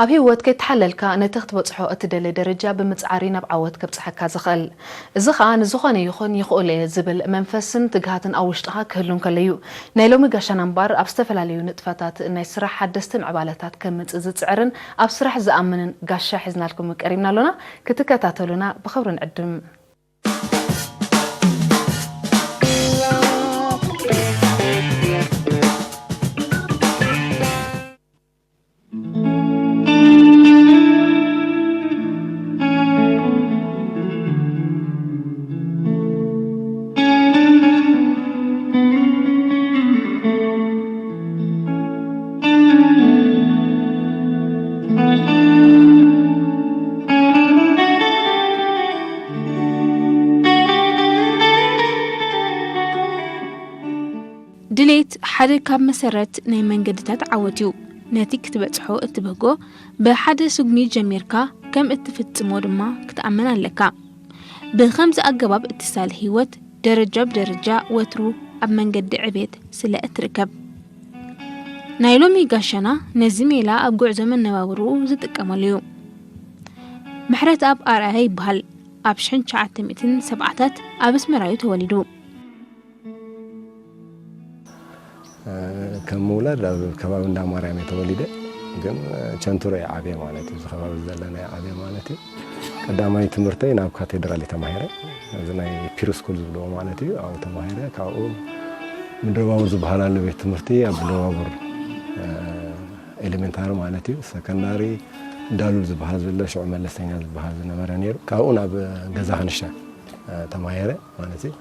ኣብ ህይወት ከይተሓለልካ ነቲ ክትበጽሖ እትደሊ ደረጃ ብምጽዓር እዩ ናብ ዓወት ከብጽሓካ ዝኽእል። እዚ ኸኣ ንዝኾነ ይኹን ይኽእሎ እየ ዝብል መንፈስን ትግሃትን ኣብ ውሽጥኻ ክህሉ እንከሎ እዩ። ናይ ሎሚ ጋሻና እምበኣር ኣብ ዝተፈላለዩ ንጥፈታት ናይ ስራሕ ሓደስቲ ምዕባለታት ከምጽእ ዝጽዕርን ኣብ ስራሕ ዝኣምንን ጋሻ ሒዝናልኩም ቀሪብና ኣሎና። ክትከታተሉና ብኽብሪ ንዕድም። ድሌት ሓደ ካብ መሰረት ናይ መንገድታት ዓወት እዩ። ነቲ ክትበጽሖ እትብህጎ ብሓደ ስጉሚ ጀሚርካ ከም እትፍጽሞ ድማ ክትኣምን ኣለካ። ብኸምዚ ኣገባብ እትሳለ ህይወት ደረጃ ብደረጃ ወትሩ ኣብ መንገዲ ዕቤት ስለ እትርከብ። ናይ ሎሚ ጋሻና ነዚ ሜላ ኣብ ጉዕዞ መነባብርኡ ዝጥቀመሉ እዩ። ምሕረትኣብ ኣርኣያ ይበሃል። ኣብ ሽሕን ትሽዓተ ሚእትን ሰብዓታት ኣብ ኣስመራ እዩ ተወሊዱ። ከም ምውላድ ኣብ ከባቢ እንዳ ማርያም እየ ተወሊደ። ግን ቸንትሮ እየ ዓብየ ማለት እዩ። እዚ ከባቢ ዘለና እየ ዓብየ ማለት እዩ። ቀዳማይ ትምህርተይ ናብ ካቴድራል እየ ተማሂረ። እዚ ናይ ፒር ስኩል ዝብልዎ ማለት እዩ። ኣብኡ ተማሂረ። ካብኡ ምድረ ባቡር ዝበሃል ኣሎ ቤት ትምህርቲ፣ ኣብ ምድረ ባቡር ኤሌሜንታሪ ማለት እዩ። ሰከንዳሪ እንዳሉል ዝበሃል ዘሎ ሽዑ መለስተኛ ዝበሃል ዝነበረ ነይሩ። ካብኡ ናብ ገዛ ክንሻ ተማሂረ ማለት እዩ።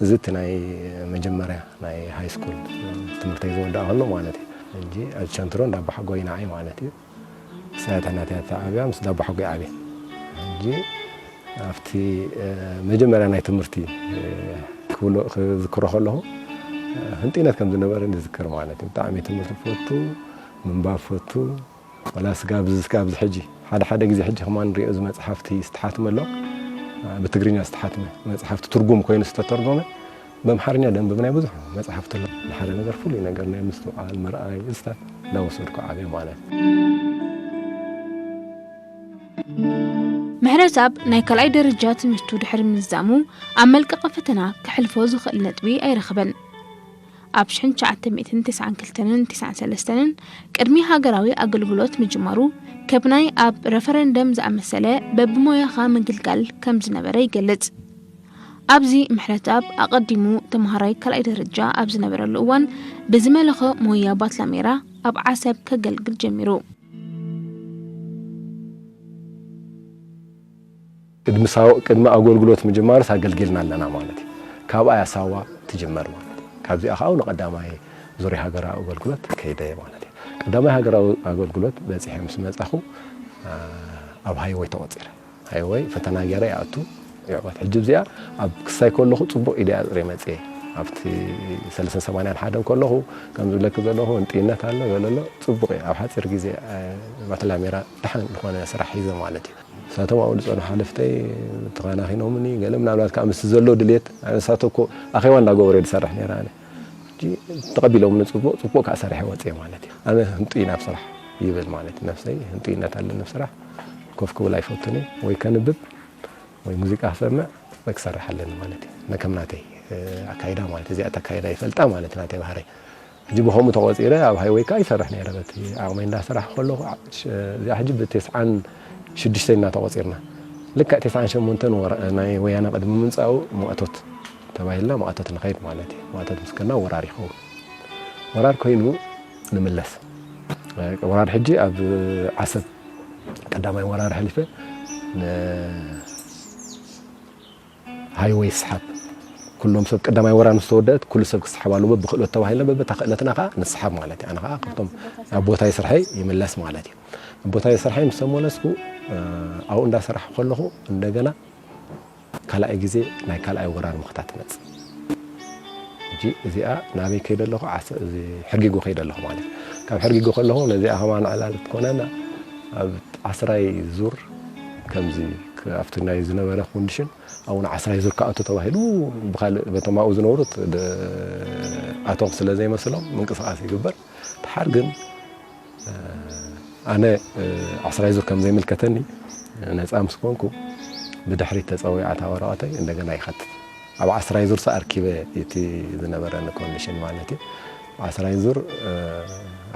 እዚ እቲ ናይ መጀመርያ ናይ ሃይ ስኩል ትምህርተይ ዝወዳእኩሉ ማለት እዩ። ሕጂ ኣብ ቸንትሮ እንዳ ኣቦሓጎይ ንዓይ ማለት እዩ። ሳያታ ናተይ ተዓብያ ምስ ኣቦሓጎይ ዓብየ። ሕጂ ኣብቲ መጀመርያ ናይ ትምህርቲ ክብሎ ክዝክሮ ከለኹ ህንጥይነት ከም ዝነበረ ዝዝክር ማለት እዩ። ብጣዕሚ ትምህርቲ ፈቱ፣ ምንባብ ፈቱ፣ ወላ ስጋብ ስጋብ ሕጂ ሓደ ሓደ ግዜ ሕጂ ከማን ንሪኦ እዚ መፅሓፍቲ ዝተሓትመ ኣሎ። ብትግርኛ ዝተሓትመ መፅሓፍቲ ትርጉም ኮይኑ ዝተተርጎመ በምሓርኛ ደንበብናይ ብዙሕ መፅሓፍቲ ኣሎ። ንሓደ ነገር ፍሉይ ነገር ናይ ምስትውዓል ምርኣይ እዝታት እናወሰድኩ ዓብየ ማለት እዩ። ምሕረትኣብ ናይ ካልኣይ ደረጃ ትምህርቱ ድሕሪ ምዝዛሙ ኣብ መልቀቒ ፈተና ከሕልፎ ዝኽእል ነጥቢ ኣይረኸበን። ኣብ ሽሕን ትሽዓተ ሚእትን ተስዓን ክልተን ተስዓን ሰለስተን ቅድሚ ሃገራዊ ኣገልግሎት ምጅማሩ ከብ ናይ ኣብ ረፈረንደም ዝኣመሰለ በብሞያኻ ምግልጋል ከም ዝነበረ ይገልጽ። ኣብዚ ምሕረትኣብ ኣቐዲሙ ተምሃራይ ካልኣይ ደረጃ ኣብ ዝነበረሉ እዋን ብዝመለኾ ሞያ ባትላሜራ ኣብ ዓሰብ ከገልግል ጀሚሩ። ቅድሚ ሳው ቅድሚ ኣገልግሎት ምጅማርስ ኣገልጊልና ኣለና ማለት እዩ። ካብኣ እያ ሳዋ ትጅመር ማለት እዩ። ካብዚኣ ከዓ ንቐዳማይ ዙርያ ሃገራዊ ኣገልግሎት ከይደ ማለት እዩ። ቀዳማይ ሃገራዊ ኣገልግሎት በፂሐ ምስ መፃኹ ኣብ ሃይወይ ተቖፂረ። ሃይወይ ፈተና ገይረ ይኣቱ ይዕወት። ሕጂ እዚኣ ኣብ ክሳይ ከለኹ ፅቡቕ ኢደ ኣፅሬ መፅየ። ኣብቲ ሰለስተ ሰማንያን ሓደን ከለኹ ከም ዝብለኪ ዘለኹ እንጥይነት ኣሎ ገለ ኣሎ ፅቡቕ እየ። ኣብ ሓፂር ግዜ ባትላሜራ ደሓን ዝኾነ ስራሕ ሒዘ ማለት እዩ። ንሳቶም ኣብኡ ዝፀንሑ ሓለፍተይ ተኸናኺኖምኒ ገለ ምናልባት ከዓ ምስቲ ዘሎ ድልየት ንሳቶ እኮ ኣኼባ እንዳገበሩ እየ ዝሰርሕ ነይረ ኣነ። ሕጂ ተቐቢሎምኒ ፅቡቕ ፅቡቕ ከዓ ሰሪሐ ወፅየ ማለት እዩ። ኣነ ህንጡይ ናብ ስራሕ ይብል ማለት እዩ። ነብሰይ ህንጡይነት ኣለኒ ኣብ ስራሕ። ኮፍ ክብል ኣይፈቱን እየ። ወይ ከንብብ ወይ ሙዚቃ ክሰምዕ ወይ ክሰርሕ ኣለኒ ማለት እዩ። ነከም ናተይ ኣካይዳ ማለት እዚኣ ኣካይዳ ይፈልጣ ማለት ናተይ ባህረይ። ሕጂ ብኸምኡ ተቖፂረ ኣብ ሃይወይ ከዓ ይሰርሕ ነይረ። በቲ ዓቕመይ እንዳሰራሕ ከለኹ እዚኣ ሕጂ ብተስዓን ሽዱሽተን ኢና ተቖፂርና። ልክዕ ተስዓን ሸሞንተን ናይ ወያነ ቅድሚ ምምፃኡ ማእቶት ተባሂልና ማእቶት ንኸይድ ማለት እዩ። ማእቶት ምስ ከድና ወራር ይኸውን። ወራር ኮይኑ ንምለስ። ወራር ሕጂ ኣብ ዓሰብ ቀዳማይ ወራር ሓሊፈ ንሃይወይ ይስሓብ። ኩሎም ሰብ ቀዳማይ ወራር ምስ ተወደአት ኩሉ ሰብ ክስሓብ ኣለዎ በብክእለት ተባሂልና በበታ ክእለትና ከዓ ንስሓብ ማለት እዩ። ኣነ ከዓ ካብቶም ኣብ ቦታይ ስርሐይ ይምለስ ማለት እዩ። ኣብ ቦታይ ስርሐይ ምስ ተመለስኩ ኣብኡ እንዳሰራሕኩ ከለኹ እንደገና ካልኣይ ግዜ ናይ ካልኣይ ወራር ምኽታ ትመፅእ። ሕጂ እዚኣ ናበይ ከይደ ኣለኹ? ዓሰ- እዚ ሕርጊጎ ከይደ ኣለኹ ማለት እዩ። ካብ ሕርጊጎ ከለኹ ነዚኣ ከማን ዕላል ትኮነና ኣብ ዓስራይ ዙር ከምዚ ኣብቲ ናይ ዝነበረ ኮንዲሽን ኣብኡ ንዓስራይ ዙር ክኣቱ ተባሂሉ ብካልእ በቶም ኣብኡ ዝነብሩት ኣቶም ስለ ዘይመስሎም ምንቅስቃስ ይግበር። ድሓር ግን ኣነ ዓስራይ ዙር ከም ዘይምልከተኒ ነፃ ምስ ኮንኩ ብድሕሪት ተፀዊዓ እታ ወረቐተይ እንደገና ይኸትት። ኣብ ዓስራይ ዙር ኣርኪበ እቲ ዝነበረኒ ኮንዲሽን ማለት እዩ። ዓስራይ ዙር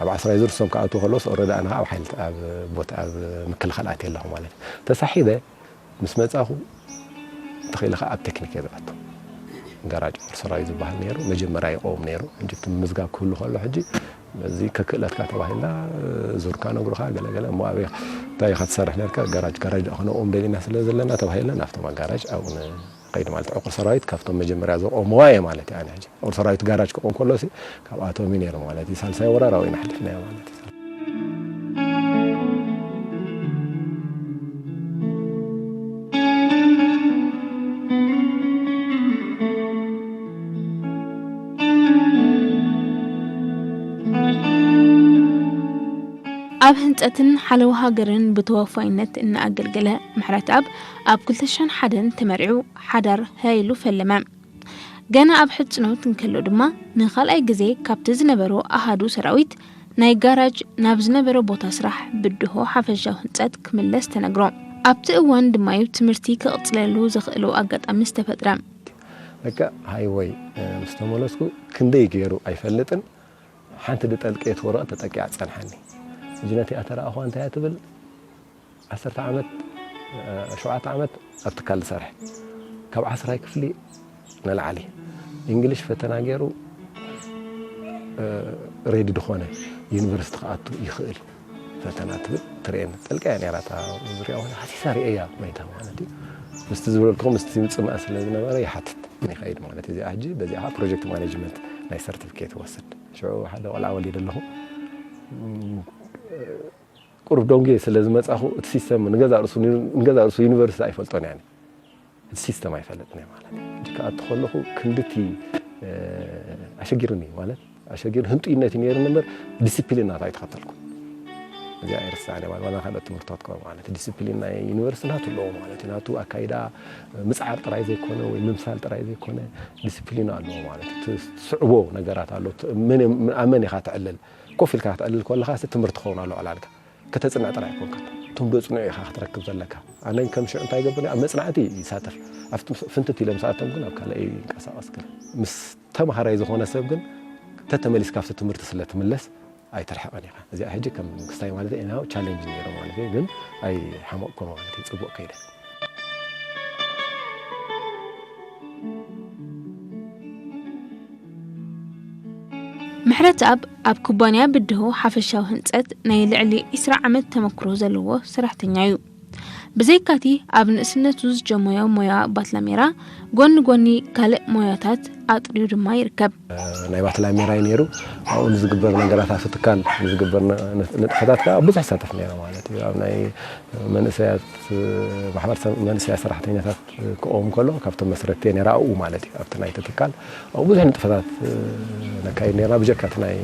ኣብ ዓስራይ ዙር እሶም ክኣትዉ ከለውስ ኦረዲ ኣነ ኣብ ሓይሊ ኣብ ቦታ ኣብ ምክልኻል ኣትየ ኣለኹ ማለት እዩ። ተሳሒበ ምስ መጻኹ ተኺእለ ከዓ ኣብ ቴክኒክ እየ ዝኣቱ። ጋራጅ ኦርሰራዊ ዝበሃል ነይሩ፣ መጀመርያ ይቐውም ነይሩ። ሕጂ እቲ ምምዝጋብ ክህሉ ከሎ ሕጂ በዚ ከክእለትካ ተባሂልና ዙርካ ነግሩኻ ገለገለ እሞ ኣበይ እንታይ ኢኻ ትሰርሕ ነርካ? ጋራጅ ጋራጅ ደኣ ክነቕውም ደሊና ስለ ዘለና ተባሂልና ናብቶም ኣጋራጅ ኣብኡ ንኸይድ ማለት ዕቁር ሰራዊት ካብቶም መጀመርያ ዘቆምዋ እየ ማለት እየ። ኣነ ሕጂ ዕቁር ሰራዊት ጋራጅ ክቆም ከሎ ሲ ካብኣቶም እዩ ነይሩ ማለት እዩ። ሳልሳይ ወራር ኣብኡ ኢና ሕሊፍናዮ ማለት እዩ። ኣብ ህንጸትን ሓለዋ ሃገርን ብተወፋይነት እናኣገልገለ ምሕረትኣብ ኣብ ክልተ ሽሕን ሓደን ተመሪዑ ሓዳር ሃይሉ ፈለመ። ገና ኣብ ሕጽኖት እንከሎ ድማ ንኻልኣይ ግዜ ካብቲ ዝነበሮ ኣሃዱ ሰራዊት ናይ ጋራጅ ናብ ዝነበሮ ቦታ ስራሕ ብድሆ ሓፈሻዊ ህንጸት ክምለስ ተነግሮ። ኣብቲ እዋን ድማ'ዩ ትምህርቲ ክቕጽለሉ ዘኽእሎ ኣጋጣሚ ዝተፈጥረ። በቃ ሃይወይ ምስ ተመለስኩ ክንደይ ገይሩ ኣይፈልጥን ሓንቲ ድጠልቀየት ወረቐት ተጠቂዓ ትጸንሓኒ። ሕጂ ነቲኣ ተረኣኹዋ እንታይ እያ ትብል ዓሰርተ ዓመት ሸውዓተ ዓመት ኣብ ትካል ዝሰርሐ ካብ ዓስራይ ክፍሊ ንላዕሊ እንግሊሽ ፈተና ገይሩ ሬዲ ዝኾነ ዩኒቨርሲቲ ክኣቱ ይኽእል ፈተና ትብል ትርእየኒ ጠልቀያ ነራ እታ ዝሪኣ ኾነ ሃሲሳ ርእያ መይታ ማለት እዩ። ምስቲ ዝበልኩኹም ምስቲ ምፅማእ ስለ ዝነበረ ይሓትት ይኸይድ ማለት እዩ። እዚኣ ሕጂ በዚኣ ከዓ ፕሮጀክት ማኔጅመንት ናይ ሰርቲፊኬት ወስድ ሽዑ ሓደ ቆልዓ ወሊደ ኣለኹ። ቁሩብ ደንጉየ ስለ ዝመጻኹ እቲ ሲስተም ንገዛእ ርእሱ ንገዛእ ርእሱ ዩኒቨርሲቲ ኣይፈልጦን እየ። እቲ ሲስተም ኣይፈልጥን እየ ማለት እዩ። ሕጂ ክኣቱ ከለኹ ክንድቲ ኣሸጊሩኒ ማለት ኣሸጊሩ ህንጡይነት እዩ ነይሩኒ እምበር ዲሲፕሊን ናቱ ኣይተኸተልኩን። እዚኣ ኣይርስዓን እየ ማለት ዋላ ካልኦት ትምህርትታት ከ ማለት ዲሲፕሊን ናይ ዩኒቨርሲቲ ናቱ ኣለዎ ማለት እዩ። ናቱ ኣካይዳ ምጽዓር ጥራይ ዘይኮነ ወይ ምምሳል ጥራይ ዘይኮነ ዲሲፕሊን ኣለዎ ማለት እዩ። ትስዕቦ ነገራት ኣሎ። ኣብ መን ኢኻ ትዕልል ኮፍ ኢልካ ክትዕልል ከለኻ ትምህርቲ ክኸውን ኣለዎ ዕላልካ። ከተጽንዕ ጥራይ ኣይኮንካን እቶም ደጽንዑ ኢኻ ክትረክብ ዘለካ። ኣነ ከም ሽዑ እንታይ ይገብር ኣብ መጽናዕቲ ይሳተፍ ኣብቲ ፍንትት ኢለ ምስ ኣቶም ግን ኣብ ካልእ ይንቀሳቐስ ግን ምስ ተምሃራይ ዝኾነ ሰብ ግን ተተመሊስካ ኣብቲ ትምህርቲ ስለ ትምለስ ኣይትርሕቐን ኢኻ። እዚኣ ሕጂ ከም ክስታይ ማለት እዩ ናው ቻሌንጅ ነይሩ ማለት እዩ ግን ኣይሓመቕኮ ማለት እዩ ጽቡቕ ከይደ። ምሕረትኣብ ኣብ ኩባንያ ብድሆ ሓፈሻዊ ህንጸት ናይ ልዕሊ ዒስራ ዓመት ተመክሮ ዘለዎ ሰራሕተኛ እዩ። ብዘይካቲ ኣብ ንእስነቱ ዝጀመዮ ሞያ ባትላሜራ ጎኒ ጎኒ ካልእ ሞያታት ኣጥርዩ ድማ ይርከብ። ናይ ባትላሜራ እዩ ነይሩ። ኣብኡ ንዝግበር ነገራት ኣብቲ ትካል ንዝግበር ንጥፈታት ከዓ ብዙሕ ይሳተፍ ነይረ ማለት እዩ። ኣብ ናይ መንእሰያት ማሕበረሰብ መንእሰያት ሰራሕተኛታት ክኦም ከሎ ካብቶም መስረቲ ነራ ኣብኡ ማለት እዩ ኣብቲ ናይ ትካል ኣብኡ ብዙሕ ንጥፈታት ነካይድ ነርና ብጀካ እቲ ናይ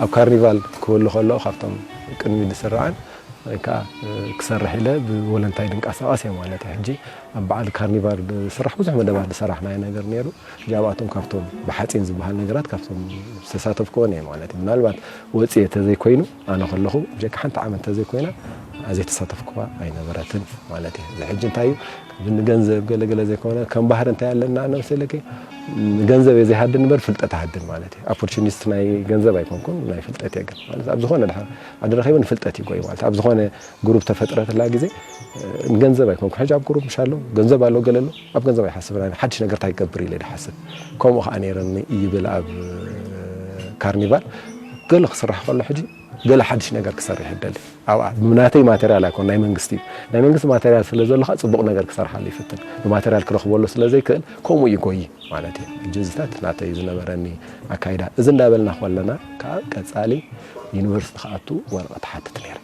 ኣብ ካርኒቫል ክህሉ ከሎ ካብቶም ቅድሚ ዝስራዕን ወይ ከዓ ክሰርሕ ኢለ ብቮለንታይ ድንቀሳቀስ እየ ማለት እዩ ሕጂ ኣብ በዓል ካርኒቫል ዝስራሕ ብዙሕ መደባት ዝሰራሕናዮ ነገር ነይሩ ሕጂ ኣብኣቶም ካብቶም ብሓፂን ዝበሃል ነገራት ካብቶም ዝተሳተፍክዎን እየ ማለት እዩ ምናልባት ወፅየ ተዘይኮይኑ ኣነ ከለኹ ብጀካ ሓንቲ ዓመት ተዘይኮይና ዘይተሳተፍክዋ ኣይነበረትን ማለት እዩ። እዚ ሕጂ እንታይ እዩ ንገንዘብ ገለገለ ዘይኮነ ከም ባህሪ እንታይ ኣለና ነብሰለኪ ገንዘብ እየ ዘይሃድን እምበር ፍልጠት ሃድን ማለት እዩ። ኣፖርቹኒስት ናይ ገንዘብ ኣይኮንኩን ናይ ፍልጠት እየ ግን ማለት ኣብ ዝኾነ ድሓ ዓዲ ረኺበ ንፍልጠት ይጎይ ማለት ኣብ ዝኾነ ግሩፕ ተፈጥረትላ ግዜ ንገንዘብ ኣይኮንኩ ሕጂ ኣብ ግሩፕ ምሽ ኣሎ ገንዘብ ኣሎ ገለ ኣሎ ኣብ ገንዘብ ኣይሓስብን ሓድሽ ነገር እንታይ ክገብር ኢለ ድሓስብ ከምኡ ከዓ ነይረኒ ይብል ኣብ ካርኒቫል ገለ ክስራሕ ከሎ ሕጂ ገለ ሓድሽ ነገር ክሰርሕ ይደሊ ኣብኣ ብናተይ ማተርያል ኣይኮን ናይ መንግስቲ እዩ ናይ መንግስቲ ማተርያል ስለ ዘሎ ከዓ ፅቡቕ ነገር ክሰርሓሉ ይፍትን ብማተርያል ክረኽበሉ ስለ ዘይክእል ከምኡ እዩ ጎይ ማለት እዩ ሕጂ እዚታት ናተይ ዝነበረኒ ኣካይዳ እዚ እንዳበልና ከለና ከዓ ቀፃሊ ዩኒቨርሲቲ ክኣቱ ወረቐት ሓትት ነይረ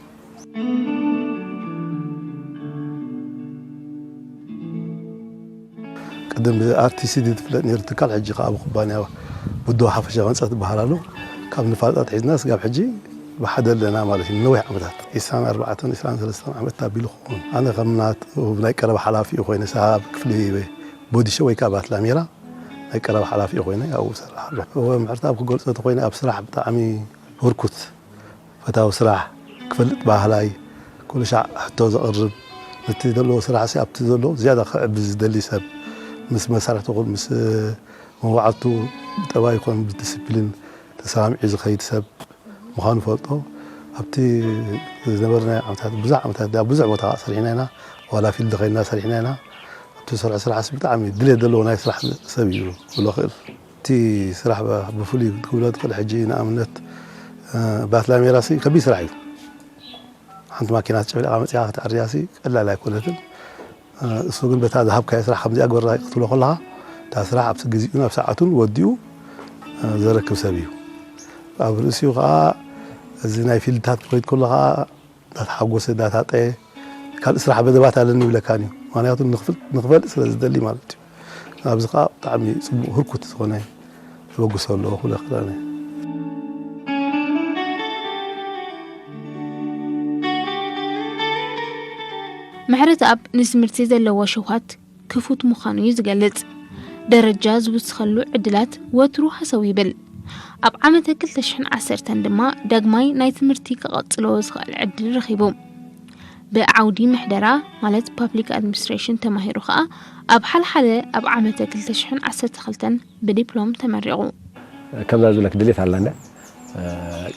ቅድም ብኣርቲሲዲ ትፍለጥ ነይሩ ትካል ሕጂ ከዓ ብኩባንያ ብድሆ ሓፈሻ ህንፀት ትበሃል ኣሎ ካብ ንፋልጣ ኣትሒዝና ስጋብ ሕጂ ብሓደ ኣለና ማለት እዩ ነዊሕ ዓመታት ዒስራን ኣርባዕተን ዒስራን ሰለስተን ዓመት ኣቢሉ ክኸውን ኣነ ከም ናይ ቀረባ ሓላፊኡ ኮይነ ሰሃብ ክፍሊ ቦዲሾ ወይ ከዓ ባትላሜራ ናይ ቀረባ ሓላፊኡ ኮይነ ኣብኡ እሰርሕ ኣለኹ ምሕርታብ ክገልፆ ተኮይነ ኣብ ስራሕ ብጣዕሚ ህርኩት ፈታዊ ስራሕ ክፈልጥ ባህላይ፣ ኩሉ ሻዕ ሕቶ ዘቕርብ፣ ነቲ ዘለዎ ስራሕ ሲ ኣብቲ ዘለዎ ዝያዳ ክዕብዝ ዝደሊ ሰብ፣ ምስ መሳርሕቲ ይኹን ምስ መዋዕልቱ ብጠባይ ይኹን ብዲስፕሊን ተሰማሚዑ ዝኸይድ ሰብ ምዃኑ ፈልጦ። ኣብቲ ዝነበርናዮ ዓመታት፣ ብዙሕ ዓመታት፣ ኣብ ብዙሕ ቦታ ሰሪሕና ኢና። ዋላ ፊልድ ኸይድና ሰሪሕና ኢና። ኣብቲ ዝሰርሖ ስራሕ ሲ ብጣዕሚ ድሌት ዘለዎ ናይ ስራሕ ሰብ እዩ ክብሎ ክእል። እቲ ስራሕ ብ-፣ ብፍሉይ ክትብሎ ትኽእል። ሕጂ ንኣብነት፣ እ፣ ባት ላሜራ ሲ ከቢድ ስራሕ እዩ። ሓንቲ ማኪና ጨፍሊቓ መጺኻ ክትዕርያ ሲ ቀላል ኣይኮነትን። እ፣ እሱ ግን በታ ዝሃብካዮ ስራሕ ከምዚኣ ግበራ ክትብሎ ከለኻ፣ እታ ስራሕ ኣብ ግዜኡን ኣብ ሰዓቱን ወዲኡ፣ እ፣ ዘረክብ ሰብ እዩ። ኣብ ርእሲኡ ኸኣ እዚ ናይ ፊልድታት ክትከይድ ከሎ ኸኣ እንዳተሓጎሰ፣ እንዳታጠየ፣ ካልእ ስራሕ መደባት ኣለኒ ይብለካን እዩ። ምኽንያቱ ንኽፍል-፣ ንኽፈልጥ ስለ ዝደሊ ማለት እዩ። ኣብዚ ኸኣ ብጣዕሚ ጽቡቕ ህርኩት ዝኾነ ተበግሶ ኣለዎ ክብሎ ይኽእል ኣነ። ምሕረተኣብ ንትምህርቲ ዘለዎ ሸውሃት ክፉት ምዃኑ እዩ ዝገልጽ። ደረጃ ዝውስኸሉ ዕድላት ወትሩ ሃሰው ይብል። ኣብ ዓመተ ክልተ ሽሕን ዓሰርተን ድማ ዳግማይ ናይ ትምህርቲ ክቐጽሎ ዝኽእል ዕድል ረኺቡ። ብዓውዲ ምሕደራ ማለት ፓብሊክ ኣድሚኒስትሬሽን ተማሂሩ ኸኣ ኣብ ሓልሓለ ኣብ ዓመተ ክልተ ሽሕን ዓሰርተ ክልተን ብዲፕሎም ተመሪቑ። ከምዛ ዝብለክ ድሌት ኣላና፣ እ፣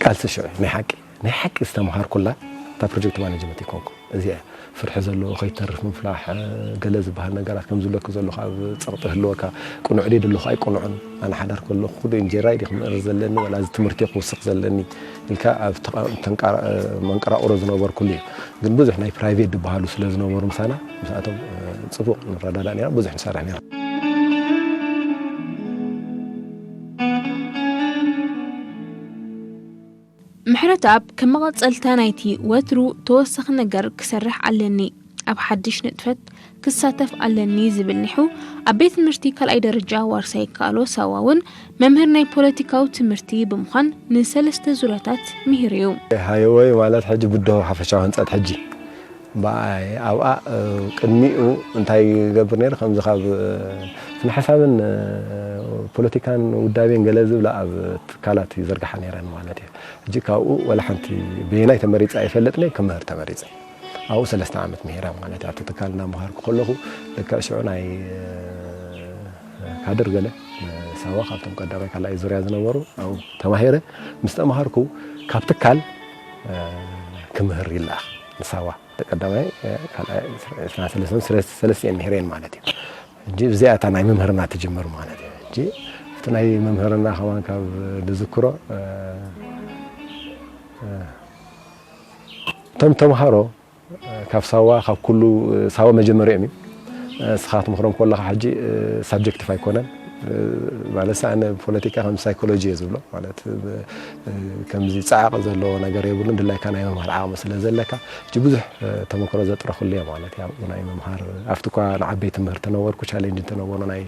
ቃልሲ ሽዑ ናይ ሓቂ፣ ናይ ሓቂ ዝተምሃርኩላ እታ ፕሮጀክት ማኔጅመንት ይኮንኩ። እዚኣ ፍርሒ ዘለዎ ከይተርፍ ምፍራሕ፣ እ፣ ገለ ዝበሃል ነገራት ከም ዝብለክ ዘለኹ ኣብ ጸቕጢ ህልወካ፣ ቅኑዕ ድየ ደለኹ ኣይቅኑዕን፣ ኣነ ሓዳር ከለኹ ኩሉ እንጀራ ድየ ክምእርር ዘለኒ፣ ዋላ እዚ ትምህርቲ ክውስኽ ዘለኒ ኢልካ ኣብ ተቓ-፣ ተንቃራ-፣ እ፣ መንቀራቕሮ ዝነበርኩሉ እዩ። ግን ብዙሕ ናይ ፕራይቬት ዝበሃሉ ስለ ዝነበሩ ምሳና፣ ምስኣቶም፣ እ፣ ጽቡቕ ንረዳዳእ ነይርና፣ ብዙሕ ንሰርሕ ነይርና። ምሕረተኣብ ከም መቐጸልታ ናይቲ ወትሩ ተወሳኺ ነገር ክሰርሕ ኣለኒ፣ ኣብ ሓድሽ ንጥፈት ክሳተፍ ኣለኒ ዝብል ኒሑ፣ ኣብ ቤት ትምህርቲ ካልኣይ ደረጃ ዋርሳይ ይከኣሎ ሳዋ እውን መምህር ናይ ፖለቲካዊ ትምህርቲ ብምዃን ንሰለስተ ዙርያታት ምሂሩ እዩ። ሃየወይ ማለት ሕጂ ብድሆ ሓፈሻዊ ህንጸት ሕጂ ብኣይ ኣብኣ፣ እ፣ ቅድሚኡ እንታይ ይገብር ነይረ? ከምዚ ካብ፣ እ፣ ስነ ሓሳብን፣ እ፣ ፖለቲካን ውዳቤን ገለ ዝብላ ኣብ ትካላት ይዘርግሓ ነይረን ማለት እዩ። ሕጂ ካብኡ ወላ ሓንቲ በየናይ ተመሪጸ ኣይፈልጥን እየ፣ ክምህር ተመሪጸ። ኣብኡ ሰለስተ ዓመት ምሂረ ማለት እዩ። ኣብቲ ትካል እናምሃርኩ ከለኹ ልክዕ ሽዑ ናይ፣ እ፣ ካድር ገለ፣ እ፣ ሳዋ ካብቶም ቀዳማይ ካልኣይ ዙርያ ዝነበሩ ኣብኡ ተማሂረ። ምስ ተማሃርኩ ካብ ትካል፣ እ፣ ክምህር ይለኣኽ ንሳዋ። ቀዳማይ፣ እ፣ ካልኣይ፣ ዕስራን ሰለስተን፣ ሰለስተ፣ ሰለስተ እየን ምሂረን ማለት እዩ። ሕጂ እዚኣ እታ ናይ መምህርና ትጅምር ማለት እዩ። ሕጂ እቲ ናይ መምህርና ከማን ካብ ዝዝክሮ፣ እ፣ እ፣ እቶም ተምሃሮ፣ እ፣ ካብ ሳዋ፣ ካብ ኩሉ፣ እ፣ ሳዋ መጀመሪኦም እዩ። እ፣ ንስኻ ትምህሮም ከለኻ ሕጂ፣ እ፣ ሳብጀክቲቭ ኣይኮነን። እ፣ ማለት ኣነ ፖለቲካ ከም ሳይኮሎጂ እየ ዝብሎ። ማለት፣ እ፣ እ፣ ከምዚ ጻዕቂ ዘለዎ ነገር የብሉን። ድላይካ ናይ ምምሃር ዓቕሚ ስለ ዘለካ፣ ሕጂ ብዙሕ፣ እ፣ ተመክሮ ዘጥረኽሉ እየ ማለት እዩ። ኣብኡ ናይ ምምሃር፣ ኣብቲ እኳ ንዓበይቲ ምህር ተነበርኩ፣ ቻሌንጅ እንተነበሮ ናይ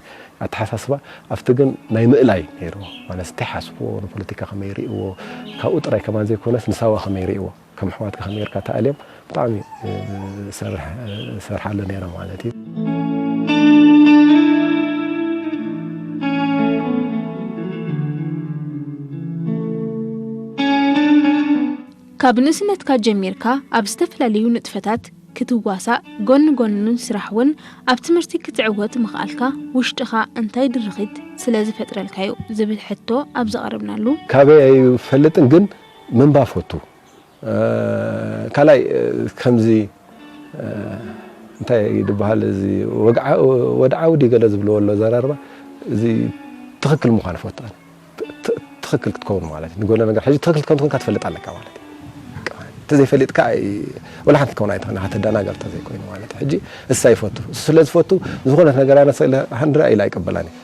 ኣተሓሳስባ፣ ኣብቲ ግን ናይ ምእላይ ነይርዎ። ማለት፣ እንታይ ሓስብዎ፣ ንፖለቲካ ከመይ ይርእይዎ፣ ካብኡ ጥራይ ከማን ዘይኮነስ፣ ንሳዋ ከመይ ይርእይዎ፣ ከም ኣሕዋትካ ከመይ ጌርካ ተኣልዮም፣ ብጣዕሚ፣ እ፣ ሰርሕ-፣ ሰርሓሉ ነይረ ማለት እዩ። ካብ ንእስነትካ ጀሚርካ ኣብ ዝተፈላለዩ ንጥፈታት ክትዋሳእ፣ ጎኒ ጎኒ ስራሕ እውን ኣብ ትምህርቲ ክትዕወት ምኽኣልካ ውሽጥኻ እንታይ ድርኺት ስለ ዝፈጥረልካ እዩ ዝብል ሕቶ ኣብ ዘቕረብናሉ፣ ካበይ ኣይፈልጥን፣ ግን ምንባብ ፈቱ። እ፣ ካልኣይ፣ እ፣ ከምዚ፣ እ፣ እንታይ ድበሃል፣ እዚ ወግዓ-፣ ወድዓዊ ድዩ ገለ ዝብልዎ ኣሎ ኣዘራርባ፣ እዚ ትኽክል ምዃኑ ፈቱ። ት-፣ ት-፣ ትኽክል ክትከውን ማለት እዩ። ንጎለ ነገር ሕጂ ትኽክል ከም ትኮንካ ትፈልጥ ኣለካ ማለት እዩ። በቃ፣ እንተዘይፈሊጥካ ኣይ-፣ ወላ ሓንቲ ክትከውን ኣይትኽእልን፣ ከተደናገር እንተዘይኮይኑ ማለት እዩ። ሕጂ እሳ ይፈቱ። እሱ ስለ ዝፈቱ፣ ዝኾነት ነገር ኣነ ስእለ ሃንድራ ኢለ ኣይቅበላን እየ።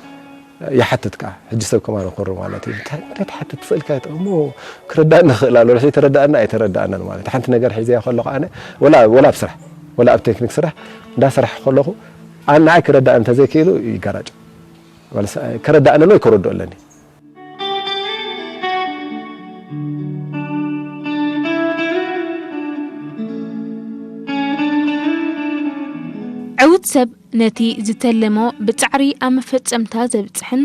ይሓትት ከኣ፣ ሕጂ ሰብ ከማን ኩሩ ማለት እዩ። እንታይ፣ እንታይ ትሓትት ትኽእል ከ? እሞ ክርዳእኒ ይኽእል ኣሎ። ድሕሪ ተረዳእና ኣይተረዳእናን ማለት እዩ። ሓንቲ ነገር ሒዘያ ከለኹ ኣነ፣ ወላ፣ ወላ ኣብ ስራሕ፣ ወላ ኣብ ቴክኒክ ስራሕ፣ እንዳሰራሕ ከለኹ፣ ኣነ ንዓይ ክረዳእ እንተዘይክኢሉ ይጋራጭ። ማለት፣ ከረዳእኒ ኣሎ፣ ይከረድኦ ኣለኒ። ዕዉት ሰብ ነቲ ዝተለሞ ብጻዕሪ ኣብ መፈጸምታ ዘብጽሕን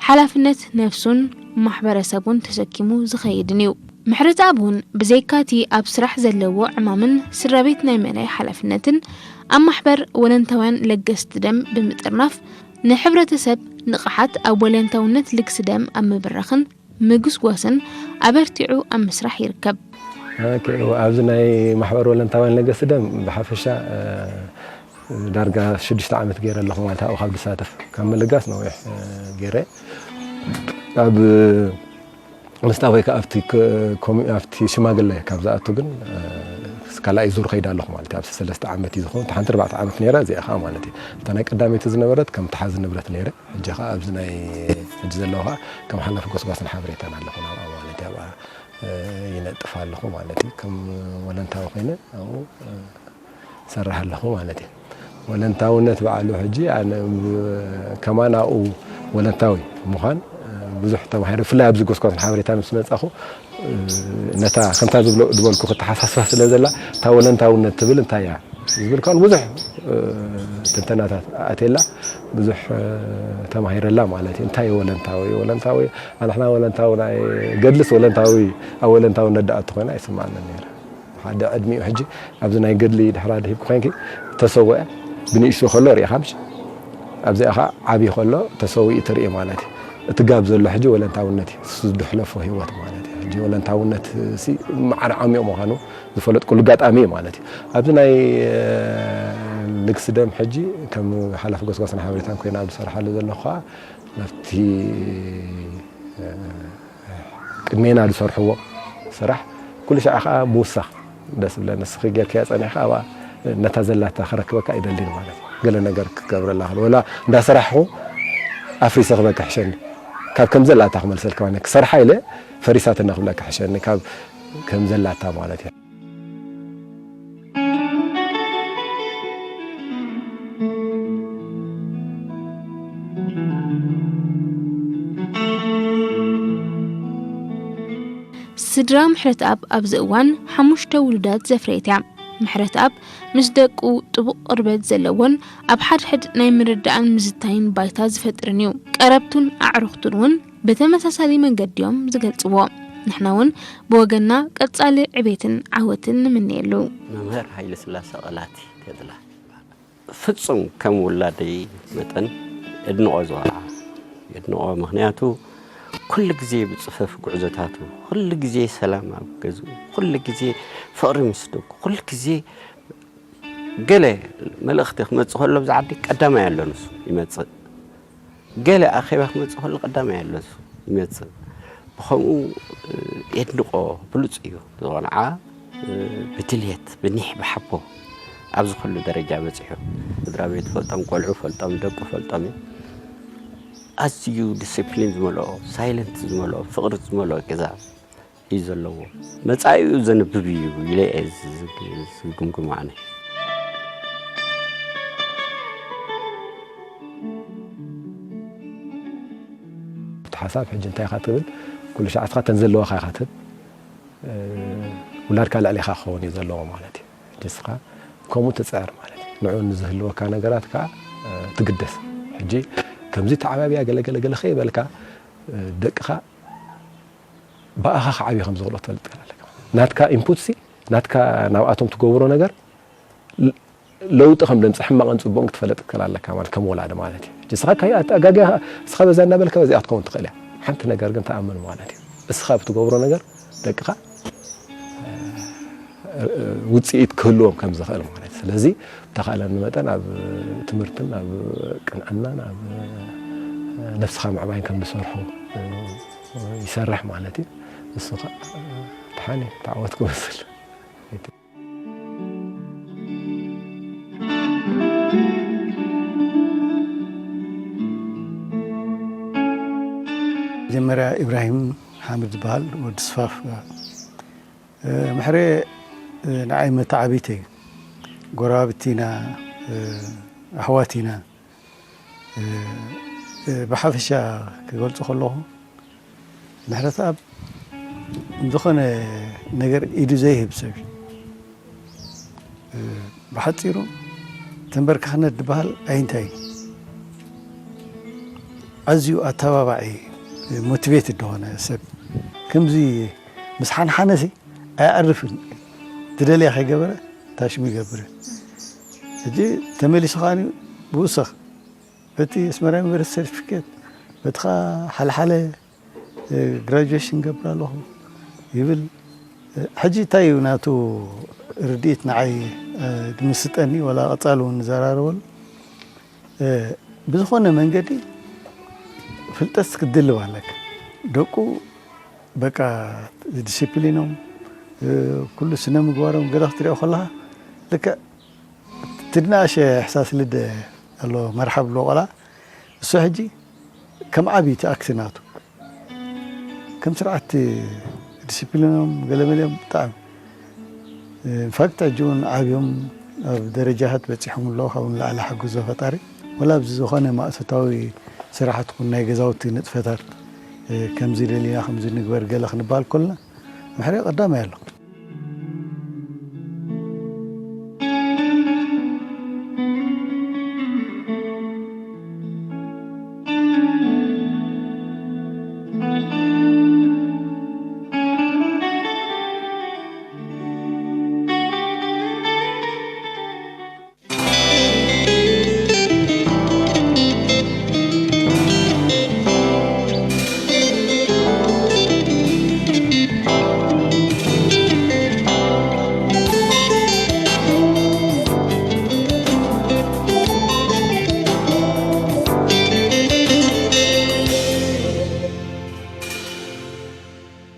ሓላፍነት ነፍሱን ማሕበረሰቡን ተሰኪሙ ዝኸይድን እዩ። ምሕረተኣብ እውን ብዘይካቲ ኣብ ስራሕ ዘለዎ ዕማምን ስድራ ቤት ናይ ምእላይ ሓላፍነትን፣ ኣብ ማሕበር ወለንታውያን ለገስቲ ደም ብምጥርናፍ ንሕብረተሰብ ንቕሓት ኣብ ወለንታውነት ልግሲ ደም ኣብ ምብራኽን ምግስጓስን ኣበርቲዑ ኣብ ምስራሕ ይርከብ። ኦኬ፣ ኣብዚ ናይ ማሕበር ወለንታውያን ለገስቲ ደም ብሓፈሻ ዳርጋ ሽዱሽተ ዓመት ገይረ ኣለኹ ማለት ኣብኡ ካብ ዝሳተፍ። ካብ ምልጋስ ነዊሕ ገይረ ኣብ ምስጣ ወይ ከዓ ኣብቲ ኮሚ ኣብቲ ሽማግለ ካብ ዝኣቱ ግን ካልኣይ ዙር ከይዳ ኣለኹ ማለት እዩ። ኣብዚ ሰለስተ ዓመት እዩ ዝኸውን። ሓንቲ ኣርባዕተ ዓመት ነይረ እዚኣ ከዓ ማለት እዩ። እታ ናይ ቀዳመይቲ ዝነበረት ከም ተሓዚ ንብረት ነይረ። ሕጂ ከዓ ኣብዚ ናይ ሕጂ ዘለኹ ከዓ ከም ሓላፊ ጎስጓስን ሓበሬታን ኣለኹ ናብኣ ማለት እዩ። ኣብኣ ይነጥፍ ኣለኹ ማለት እዩ። ከም ወለንታዊ ኮይነ ኣብኡ ይሰርሕ ኣለኹ ማለት እዩ። ወለንታውነት ባዕሉ ሕጂ ኣነ ከማን ኣብኡ ወለንታዊ ምዃን ብዙሕ ተማሂረ። ብፍላይ ኣብዚ ጎስጓስን ሓበሬታን ምስ መጻኹ ነታ ከምታ ዝብሎ ዝበልኩ ክተሓሳስባ ስለ ዘላ እታ ወለንታውነት ትብል እንታይ እያ ዝብል ከኣ ብዙሕ ትንተናታት ኣትየላ ብዙሕ ተማሂረላ ማለት እዩ። እንታይ ወለንታዊ ወለንታዊ ኣንሕና ወለንታዊ ናይ ገድልስ ወለንታዊ ኣብ ወለንታውነት ደኣ እትኾይና ኣይስምዓንን ነይረ። ሓደ ዕድሚኡ ሕጂ ኣብዚ ናይ ገድሊ ድሕራ ድሂብኩ ኮይንኪ ተሰወአ ብንእሽቱ ከሎ ሪኢኻ ምሽ ኣብዚኣ ኸዓ ዓብዪ ከሎ ተሰዊኡ ትርኢ ማለት እዩ። እቲ ጋብ ዘሎ ሕጂ ወለንታውነት እዩ። እሱ ዝሕለፎ ህይወት ማለት እዩ። ሕጂ ወለንታውነት ሲ ማዕረ ዓሚቕ ምዃኑ ዝፈለጥኩሉ ኣጋጣሚ እዩ ማለት እዩ። ኣብዚ ናይ ልግሲ ደም ሕጂ ከም ሓላፊ ጎስጓስን ሓበሬታን ኮይነ ኣብ ዝሰርሓሉ ዘለኹ ከዓ ናብቲ ቅድሜና ዝሰርሕዎ ስራሕ ኩሉ ሻዕ ከዓ ምውሳኽ ደስ ብለኒ። ንስኺ ጌርክያ ጸኒሕካ ኣብኣ ነታ ዘላታ ክረክበካ ኣይደልን ማለት እዩ። ገለ ነገር ክገብረላ ክእል ወላ እንዳሰራሕኹ ኣፍሪሰ ክበካ ሕሸኒ ካብ ከም ዘላታ ክመልሰልካ ማለት ክሰርሓ ኢለ ፈሪሳትና ክብለካ ሕሸኒ ካብ ከም ዘላታ ማለት እዩ። ስድራ ምሕረተኣብ ኣብዚ እዋን ሓሙሽተ ውሉዳት ዘፍረየት እያ። ምሕረተኣብ ምስ ደቁ ጥቡቕ ቅርበት ዘለዎን ኣብ ሓድሕድ ናይ ምርዳእን ምዝታይን ባይታ ዝፈጥርን እዩ። ቀረብቱን ኣዕሩኽቱን እውን ብተመሳሳሊ መንገዲ እዮም ዝገልጽዎ። ንሕና እውን ብወገንና ቀጻሊ ዕቤትን ዓወትን ንምነየሉ። መምህር ሃይለስላሰ ቀላቲ ተድላ ፍጹም ከም ውላደይ መጠን የድንቖ ዝወርዓ የድንቖ። ምኽንያቱ ኩሉ ግዜ ብጽፈፍ ጉዕዞታቱ፣ ኩሉ ግዜ ሰላም ኣብ ገዝኡ፣ ኩሉ ግዜ ፍቕሪ ምስ ደቁ፣ ኩሉ ግዜ ገለ መልእኽቲ ክመጽእ ከሎ ብዛ ዓዲ ቀዳማይ ኣሎ ንሱ ይመጽእ። ገለ ኣኼባ ክመጽእ ከሎ ቀዳማይ ኣሎ ንሱ ይመጽእ። ብኸምኡ የድንቖ። ብሉጽ እዩ። ዝቖልዓ ብድልየት ብኒሕ ብሓቦ ኣብዚ ኩሉ ደረጃ በጺሑ። ስድራ ቤት ፈልጦም፣ ቆልዑ ፈልጦም፣ ደቁ ፈልጦም እዩ። ኣዝዩ ዲስፕሊን ዝመልኦ፣ ሳይለንት ዝመልኦ፣ ፍቕሪ ዝመልኦ ገዛ እዩ ዘለዎ። መጻኢኡ ዘንብብ እዩ ኢለ እየ ዝግምግሞ ኣነ። እቲ ሓሳብ ሕጂ እንታይ ኢኻ ትብል? ኩሉ ሻዕ እስኻ ተን ዘለዋኻ ኢኻ ትህብ። ውላድካ ልዕሌኻ ክኸውን እዩ ዘለዎ ማለት እዩ። ሕጂ እስኻ ከምኡ ትጽዕር ማለት እዩ። ንዑ ንዝህልወካ ነገራት ከዓ ትግደስ። ሕጂ ከምዚ ተዓባብያ ገለገለገለ ከይበልካ ደቅኻ ብኣኻ ክዓብዩ ከም ዝኽእሉ ክትፈልጥ ከለካ ናትካ ኢንፑት ሲ ናትካ ናብኣቶም ትገብሮ ነገር ለውጢ ከም ደምጽእ ሕማቕን ጽቡቕን ክትፈልጥ ትክእል ኣለካ ማለት ከም ወላዲ ማለት እዩ። ንስኻ ካይ ኣጋጊኻ እስኻ በዛ እናበልካ በዚኣ ክትከውን ትኽእል እያ። ሓንቲ ነገር ግን ተኣምን ማለት እዩ። እስኻ ብትገብሮ ነገር ደቅኻ ውፅኢት ክህልዎም ከም ዝኽእል ማለት እዩ። ስለዚ ብተኻእለኒ መጠን ኣብ ትምህርትን ኣብ ቅንዕናን ኣብ ነፍስኻ ምዕባይን ከም ዝሰርሑ ይሰርሕ ማለት እዩ። እሱ ከዓ ተሓኒ ተዓወት ክመስል መጀመርያ ኢብራሂም ሓምድ ዝበሃል ወዲ ስፋፍ ምሕሬ ንዓይ መተዓቢተይ እዩ። ጎረባብቲ ኢና፣ ኣሕዋት ኢና። ብሓፈሻ ክገልጾ ከለኹ ምሕረተኣብ ዝኾነ ነገር ኢዱ ዘይህብ ሰብ እዩ። ብሓጺሩ ተንበርካኽነት ዝበሃል ኣይንታይ እዩ። ኣዝዩ ኣተባባዒ ሞቲቬትድ ዝኾነ ሰብ ከምዚ ምስ ሓንሓነሲ ኣየዕርፍን። ትደልያ ከይገበረ ታሽሙ ይገብር። ሕጂ ተመሊሱ ከኣ ብውሰኽ በቲ ኣስመራ ዩኒቨርሲቲ ሰርቲፊኬት በቲ ኸኣ ሓለሓለ ግራጁዌሽን ገብር ኣለኹ ይብል። ሕጂ እንታይ እዩ ናቱ ርድኢት ንዓይ ድምስጠኒ ወላ ቀጻሊ እውን ንዘራረበሉ ብዝኾነ መንገዲ ፍልጠት ክትድልብ ኣለካ። ደቁ በቃ ዲሲፕሊኖም ኩሉ ስነ ምግባሮም ገለ ክትሪኦ ከለኻ ልክዕ ትድናሽ ሕሳስ ልደ ኣሎ መርሓብ ኣሎ ቆልዓ እሱ ሕጂ ከም ዓብይቲ ኣክቲ ናቱ ከም ስርዓት ዲሲፕሊኖም ገለመሊኦም ብጣዕሚ ኢንፋክት ሕጂ እውን ዓብዮም ኣብ ደረጃታት በፂሖም ኣለዉ ካብኡ ንላዕሊ ሓግዞ ፈጣሪ ወላ ኣብዚ ዝኾነ ማእቶታዊ ስራሕት ኹን ናይ ገዛውቲ ንጥፈታት ከምዚ ደሊና ከምዚ ንግበር ገለ ክንበሃል ከሎና ምሕረ ቀዳማይ ኣሎ